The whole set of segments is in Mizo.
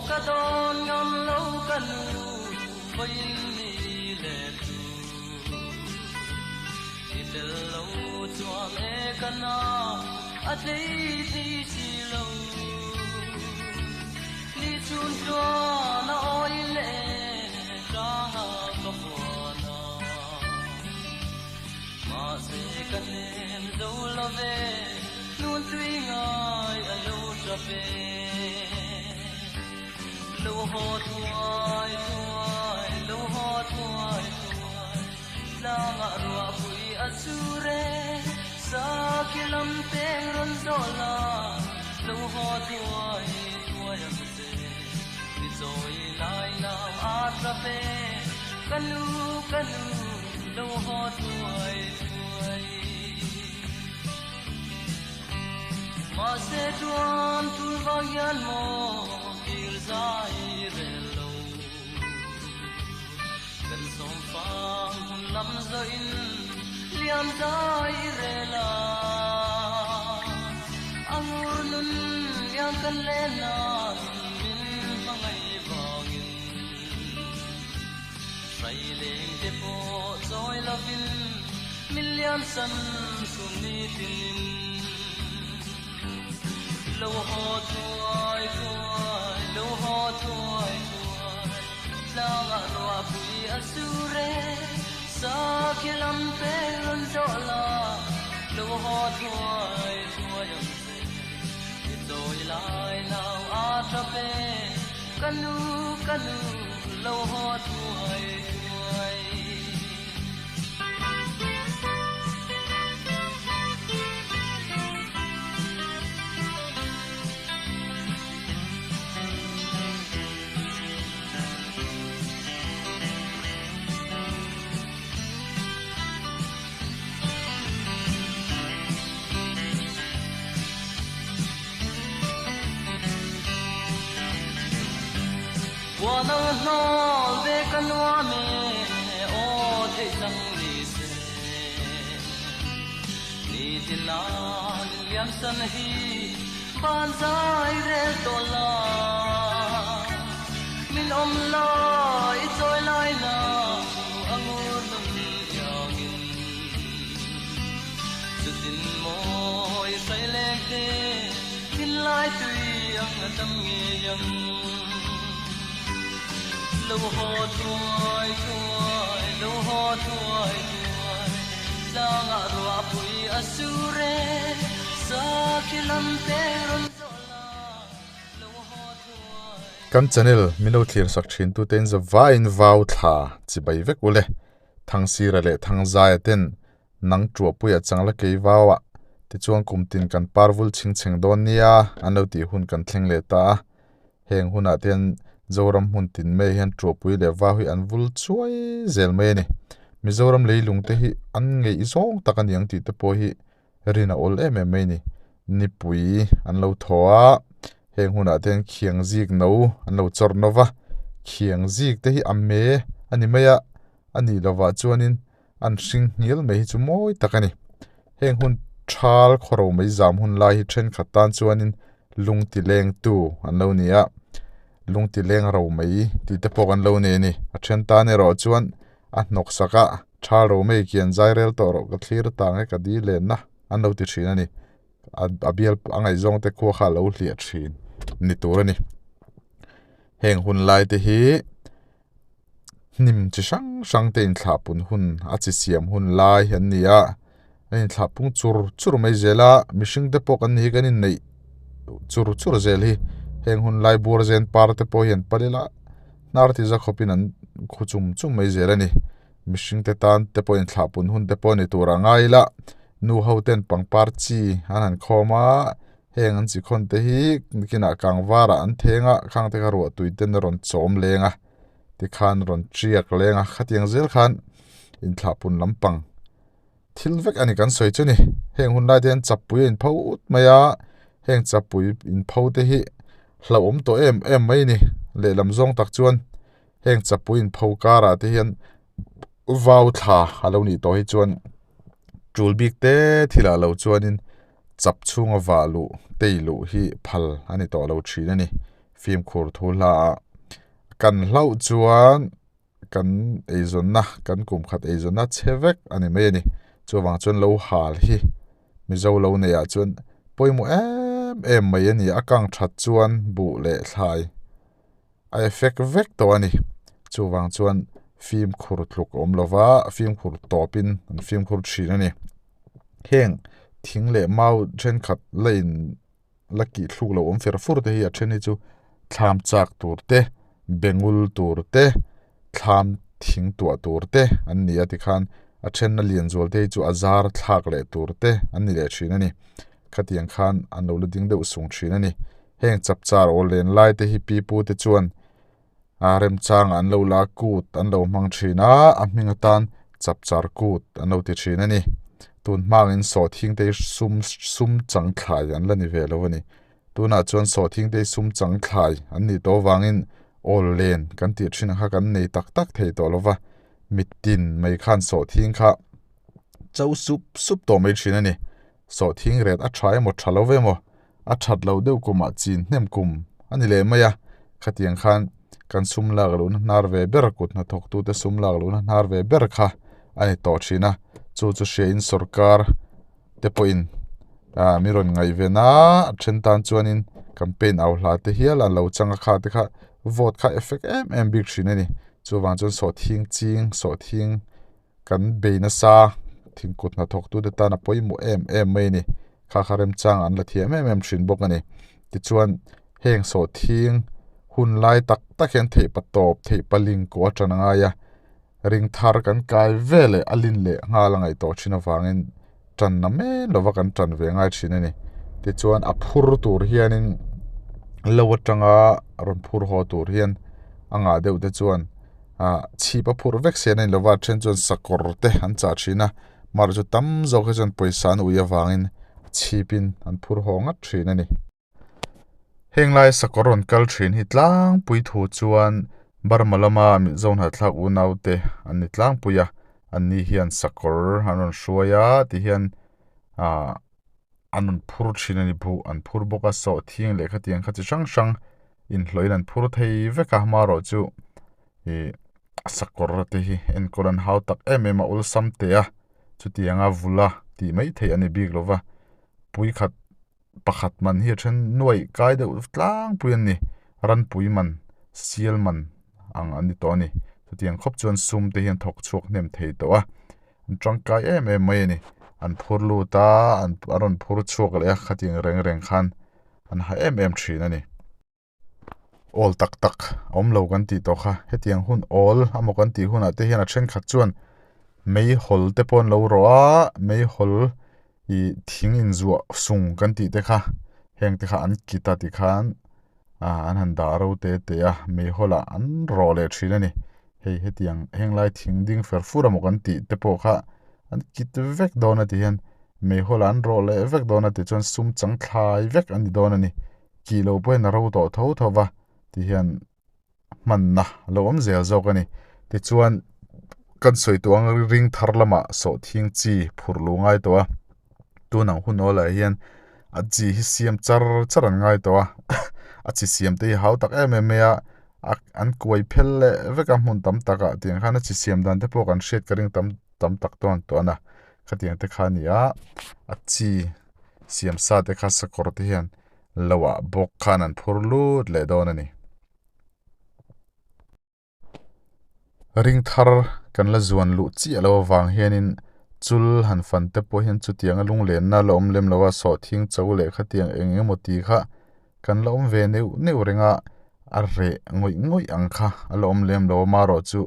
ka dawn ngam lo ka nu vawiin ni leh tu I tel lo chuan e ka nau a tlei thei si lo Ni chhun chuan a awi leh tlanga ka huan a Mahse ka hnem zo lo ve Nun tui ngai a lo tha ve. Lo haw thuai thuai, lo haw thuai thuai, Tlangah ruahpui a sur e, Sakhi lam peng rawn zawh la, Lo haw thuai thuai ang che, Mi chawi lai nau a tha ve, Ka nu, ka nu, lo haw thuai thuai. Mahse chuan tul vang hian maw kir zai rel lo. Kan sawm fang hun lam zawhin liam zai rel a. A ngur nun liam kan len nan min hmangaih vangin. Hrai leng te pawh chawi lovin min liam san chhun ni tinin. Lo haw thuai thuai, lo haw thuai thuai, tlangah ruahpui a sur e, sakhi lam peng rawn zawh la, lo haw thuai thuai ang che, i chawi lai nau a tha ve, ka nu ka nu. Lo haw thuai thuai. Huan ang hnawl ve ka nuam e, aw theih chang ni se. Ni tin nan liam san hi ban zai rel tawh la. Min awm lai i chawi lai na a ngur nun iangin. Chutin mawi hrai leng te thinlai tui ang a tam ngei ang. Lo haw thuai thuai, lo haw thuai thuai, tlangah ruahpui a sur e, sakhi lam te rawn zawh la, lo haw thuai. Kan channel min lo thlir sak thin tute in zavaiin vau thla chibai vek ule. Thangsira leh Thangzaia ten Nang Tuahpuia changla kei vauah tichuan kum tin kan par vul chhing chheng dawn nia an lo tih hun kan thleng leh ta a. Heng hunah te hian Zoram hmun tin mai hian Tuahpui leh vau hi an vul chuai zel mai a ni. Mizoram leilung te hi an ngeih zawng tak a ni ang tih te pawh hi rin a awl em em mai a ni. Nipui an lo thaw a, heng hunah te hian khiang zik no an lo chawrh no va, khiang zik te hi a me a ni mai a, a nih lovah chuanin an hring hnial mai hi chu mawi tak a ni. Heng hun thal khawro mai zam hun lai hi thenkhat tan chuanin lung ti leng tu an lo ni a, lung ti leng ro mai tih te pawh kan lo nei a ni. A then tan erawh chuan a hnawk sak a, thal ro mai kian zai rel tawh rawh ka thlir tang e ka dil lenna an lo ti thin a ni. A bial a ngaihzawng te khua kha a lo hliah thin ni tur a ni. Heng hun lai te hi. Hnim chi hrang hrang te inthlah pun hun a chi siam hun lai an ni a, an inthlah pung chur chur mai zel a, mihring te pawh kan ni hi kan inneih chur chur zel hi heng hun lai bur zen par te pawh hi an pal ila hnar ti za khawpin an khu chum chum mai zel a ni mihring te tan te pawh inthlah pun hun te pawh ni tur a ngai ila nu ho ten pangpar chi an han khawm a. Heng an chi khawn te hi nikinah kangvarah an theng a, khang te kha ruah tui ten a rawn chawm leng a, tikhan rawn tiak leng a, khatiang zel khan inthlahpun lampang thil vek a ni kan sawi chu ni. Heng hun lai te hian chapui a inpho ut mai a, heng chapui inpho te hi hlauhawm tawh em em mai a ni. Lehlam zawng tak chuan heng chapui inpho karah te hian vau thla a lo nih tawh hi chuan tul bik te thil ah lo chuanin. Chap chhunga vah luh tei luh hi phal a ni tawh lo thin a ni. Fimkhur thu hla a kan hlauh chuan kan eizawnna, kan kum khat eizawnna chhe vek a ni mai a ni. Chuvang chuan lo hal hi Mizo lo neihah chuan pawimawh em em mai a ni. A kang that chuan buh leh thlai a effect vek tawh a ni. Chuvang chuan fimkhur tluk a awm lova, fimkhur tawpin an fimkhur thin a ni. Heng thing leh mau thenkhat la in la kih thluk lo awm fer fur te hi a then hi chu thlam chak tur te, bengul tur te, thlam thing tuah tur te an ni a tikhan a then a lian zual te hi chu a zar thlak leh tur te an ni leh thin a ni. Khatiang khan an lo la ding deuh sung thin a ni. Heng chapchar aw len lai te hi pi pu te chuan a remchang an lo la kut an lo hmang thin a, a hming atan chapchar kut an lo ti thin a ni. Tun hmangin sawhthing te hi sum sum chang thlai an la ni ve lo a ni. Tunah chuan sawhthing te hi sum chang thlai an nih tawh avangin awl len kan tih thin ang kha kan nei tak tak thei tawh lo va, mitin mai khan sawhthing kha cho sup sup tawh mai thin a ni. Sawhthing ret a tha emaw tha lo emaw a that loh deuh kumah chin hnem kum a ni leh mai a, khatiang khan kan sum lak luhna hnar ve ber kut hnathawktute sum lak luhna hnar ve ber kha a ni tawh thin a, chu chu hriain sorkar te pawhin ah mi rawn ngaih ven a, a then tan chuanin campaign au hla te hial an lo chang a kha te kha vote kha effect em em bik thin a ni, chuvang chuan sawhthing ching sawhthing. Kan bei nasa thingkut hnathawktute tan a pawimawh em em mai a ni. Kha kha remchang an la thiam em em thin bawk a ni. Tichuan heng sawhthing hun lai tak tak hian theih pa tawp theih paling kawh a tan a ngai a. Ring thar kan kai ve leh a lin leh nghal a ngaih tawh thin avangin tan na men lova kan tan ve ngai thin a ni. Tichuan a phur tur hianin lo atanga rawn phur haw tur hian a ngah deuh te chuan. ah chhip a phurh vek se an en lova a then chuan sakawr te an chah thin a mar chu tam zawk hi chuan pawisa an ui avangin chhipin an phur haw ngat thin a ni. Heng lai sakawr rawn kal thin hi tlangpui thu chuan Burma lama Mizo hnahthlak unau te an ni tlangpui a an ni hian sakawr an rawn hruai a tihian ah an rawn phur thin a ni buh an phur bawk a sawhthing leh khatiang kha chi hrang hrang inhlawhin an phur thei vek a hmarawh chu ih sakawr te hi enkawl an hau tak em em a awlsam teh a chutianga vula tih mai theih a ni bik lo va pui khat pakhat man hi a then nuaih kai deuh tlangpui a ni ranpui man sial man ang an ni tawh a ni chutiang khawp chuan sum te hian thawk chhuak hnem thei tawh a an tangkai em em mai a ni an phur lut a an a rawn phur chhuak leh a khatiang reng reng khan. an ha em em thin a ni. Awl tak tak a awm lo kan tih tawh kha hetiang hun awl amaw kan tih hunah te hian a thenkhat chuan meihawl te pawh an lo rawh a meihawl ih thing inzuah sung kan tih te kha heng te kha an kit a tikhan ah an han dah ro te te a meihawl ah an rawh leh thin a ni hei hetiang henglai thing ding fer fur amaw kan tih te pawh kha an kit vek dawn a ti hian Meihawl an rawh leh vek dawn a tichuan sum chang thlai vek a ni dawn a ni. Kih lo pawhin a ro tawh tho tho va ti hian hmanna a lo awm zel zawk a ni. Tichuan kan sawi tawh ang ring thar lamah sawhthing chi phurh luh ngai tawh a, tun ang hun awlah hian a chi hi siam char char an ngai tawh a, a chi siam te hi hau tak em em mai a, an kuai phel leh vek a hmun tam takah tiang khan a chi siam dan te pawh kan hriat ka ring tam. tam tak tawn tawn a khatiang te kha a ni a a chi siam sa te kha sakawr te hian lo ah bawk khan an phur lut leh dawn a ni. Ring thar kan la zuan luh chiah loh avang hianin chul han fan te pawh hian chutianga lunglenna la awm lem lo a sawhthing cho leh khatiang eng emaw tih kha kan la awm ve neuh neuh reng a a reh ngawih ngawih ang kha a la awm lem lo a marawh chu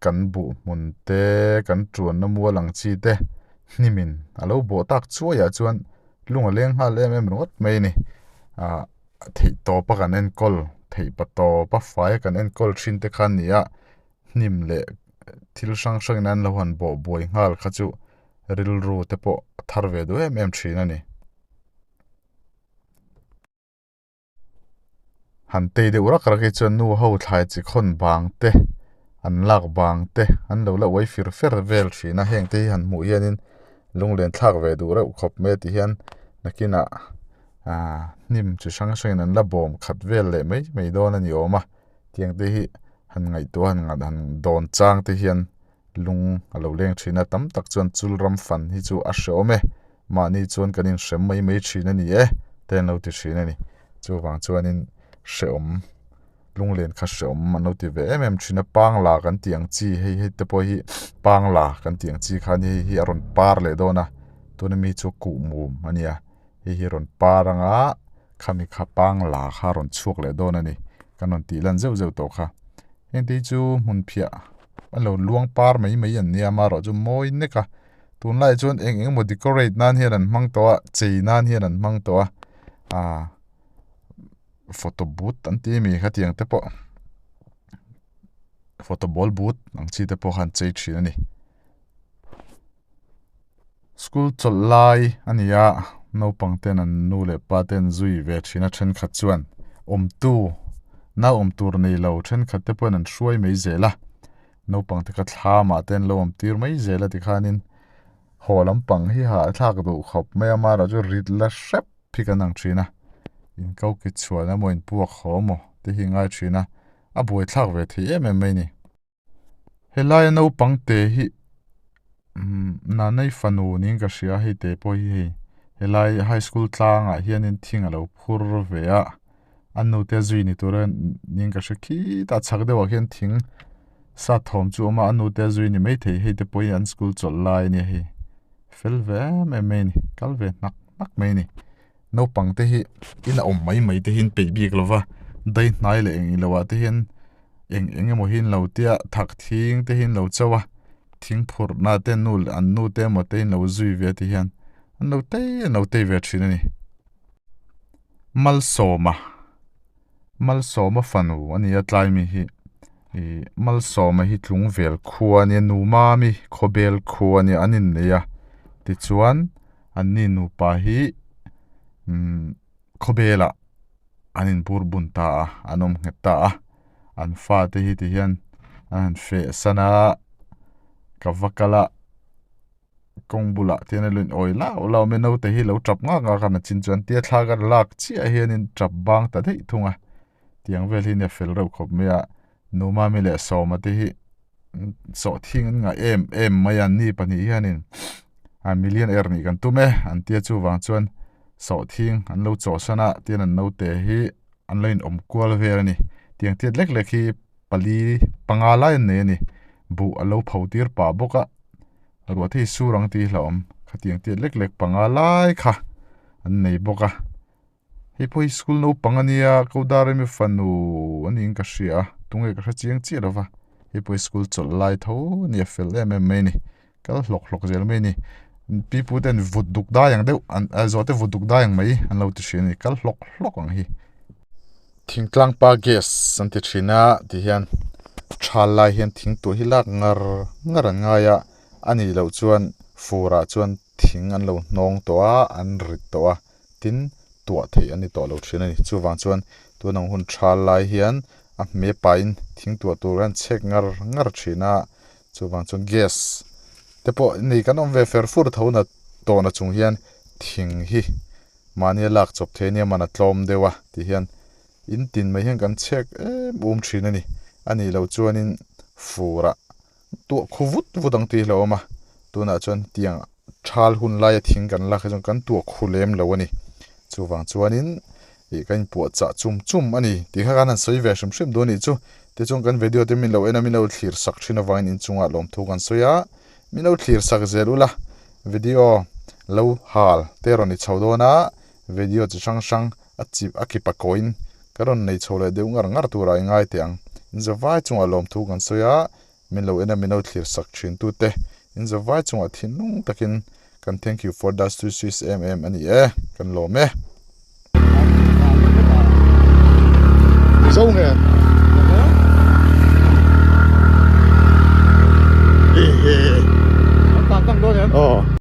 kan buh hmun te kan tuanna mual ang chi te hnimin a lo bawh tak chuaiah chuan lung a leng nghal em em ringawt mai a ni ah theih tawp a kan enkawl theih pa tawp a fai a kan enkawl thin te kha a ni a hnim leh thil hrang hrang in an lo han bawh buai nghal kha chu rilru te pawh a thar ve duh em em thin a ni. Han tei deuh rak rak hi chuan nu ho thlai chi khawn bang te an lak bang te an lo la uai fir fer vel thin a heng te hi han hmuh hianin lunglen thlak ve duh reuh khawp mai a ti hian nakinah. Aaa hnim chi hrang hrangin an la bawm khat vel leh mai mai dawn a ni awm a tiang te hi han ngaihtuah han ngah han dawn chang te hian lung a lo leng thin a tam tak chuan chul ram fan hi chu a hreawm e mahni chuan kan inhrem mai mai thin a ni e te an lo ti thin a ni chuvang chuanin hreawm lunglen kha hreawm an lo ti ve em em thin a pangla kan tih ang chi hei hei te pawh hi pangla kan tih ang chi kha a ni hei hi a rawn par leh dawn a tuna mi chu kuhmum a nia. Hei hi rawn par anga khami kha pang la kha rawn chhuak leh dawn a ni kan rawn tih lan zeuh zeuh tawh kha heng te hi chu hmun phiah a lo luang par mai mai an nia amaherawh chu mawi nek a tunlaiah chuan eng eng emaw decorate nan hian an hmang tawh a chei nan hian an hmang tawh a aaa photo booth an tih ami khatiang te pawh photo ball booth ang chi te pawh kha an chei thin a ni. School chawlh lai a ni a, naupang ten an nu leh pa te an zui ve thin a thenkhat chuan awmtu nau awm tur nei lo thenkhat te pawhin an hruai mai zel a, naupang te kha thlamah te an lo awm tir mai zel a tikhanin haw lampang hi hahthlak duh khawp mai a amaherawh chu rit la hrep hi kan ang thin a, inko ki chhuan emaw inpuak haw emaw te hi a ngai thin a, a buaithlak ve thei em em mai a ni. Helaia naupang te hi umm nanei fanu niin ka hria hei te pawh hi hei helai high school tlangah hianin thing a lo phur ve a a nu te zui ni tura niin ka hre khitah chhak deuhah khian thing sat thawm chu a awm a a nu te zui ni maithei hei te pawh hi an school chawlh lai a nia hei fel ve em em mai a ni kal ve hnak hnak mai a ni naupang te hi in a awm mai mai te hi an peih bik lo va daihnai leh eng ilo ah te hian. Eng eng emaw hi an lo tia thak thing te hi an lo chauh a thing phurh na te nu leh an nu te emaw te in lo zui ve ti hian an lo tei an lo tei ve thin a ni. Malsawma Malsawma fanu a ni a tlai mi hi ih Malsawma hi tlung vel khua a nia nu mami khawbel khua a nia an innei a tichuan anni nupa hi umm khawbelah. an inbur bun ta a an awm nghet ta a an fate hi ti hian an han feh san a ka va kal a kawng bulah te hian a lo in awi lau lau mai a naute hi lo tap ngak ngak a na chin chuan tia thla ka lak chiah hianin tap bang ta daih thung a tiang vel hi nia fel reuh khawp mai a Numami leh Sawma te hi sawhthing an ngah em em mai a ni pahnih hianin a million er nih kan tum e an tia chuvang chuan sawhthing an lo chawhsan a tin an naute hi an lo inawm kual vel a ni tiang tiat lek lek hi pali panga lai an nei a ni buh a lo pho tir pah bawk a ruah te hi sur ang tih hlauhawm khatiang tiat lek lek panga lai kha an nei bawk a. Hei pawh hi school naupang a nia Kodaremi fanu a niin ka hria a tunge ka hre chiang chiah lova hei pawh hi school chawlh lai tho a ni a fel em em mai a ni kal hlawk hlawk zel mai a ni pipu ten vut duk dai ang deuh an zawh te vut duk dai ang mai an lo ti thin a ni kal hlawk hlawk ang hi. Thingtlang pa gas an ti thin a ti hian thal lai hian thing tuah hi lak ngar ngar an ngai a a nih loh chuan furah chuan thing an lo hnawng tawh a an rit tawh a. Tin, tuah theih a ni tawh lo thin a ni. Chuvang chuan tun ang hun tha lai hian a hme pahin thing tuah tur hian chhek ngar ngar thin a. Chuvang chuan gas te pawh nei kan awm ve fer fur tho na tawhna chung hian thing hi mahnia lak chawp thei a nia man a tlawm deuh a ti hian in tin mai hian kan chhek em um thin a ni. A nih loh chuanin furah tuah khu vut vut ang tih hlauhawm a tunah chuan tiang thal hun laia thing kan lak hi chuan kan tuah khu lem lo a ni chuvang chuanin ih kan inpuah chah chum chum a ni tih kha khan han sawi ve hrim hrim duh a nih chu tichuan kan video te min lo en a min lo thlir sak thin avangin inchungah lawmthu kan sawi a min lo thlir sak zel ula video lo hal te rawn ni chho dawn a video chi hrang hrang a chip a kipa kawiin ka rawn nei chho leh deuh ngar ngar turah i ngai teh ang inzavai chungah lawmthu kan sawi a min lo en a min lo thlir sak thin tute inzavai chungah thinlung takin kan thank you for that sweet sweet em em a ni e kan lawm e. Zo nge.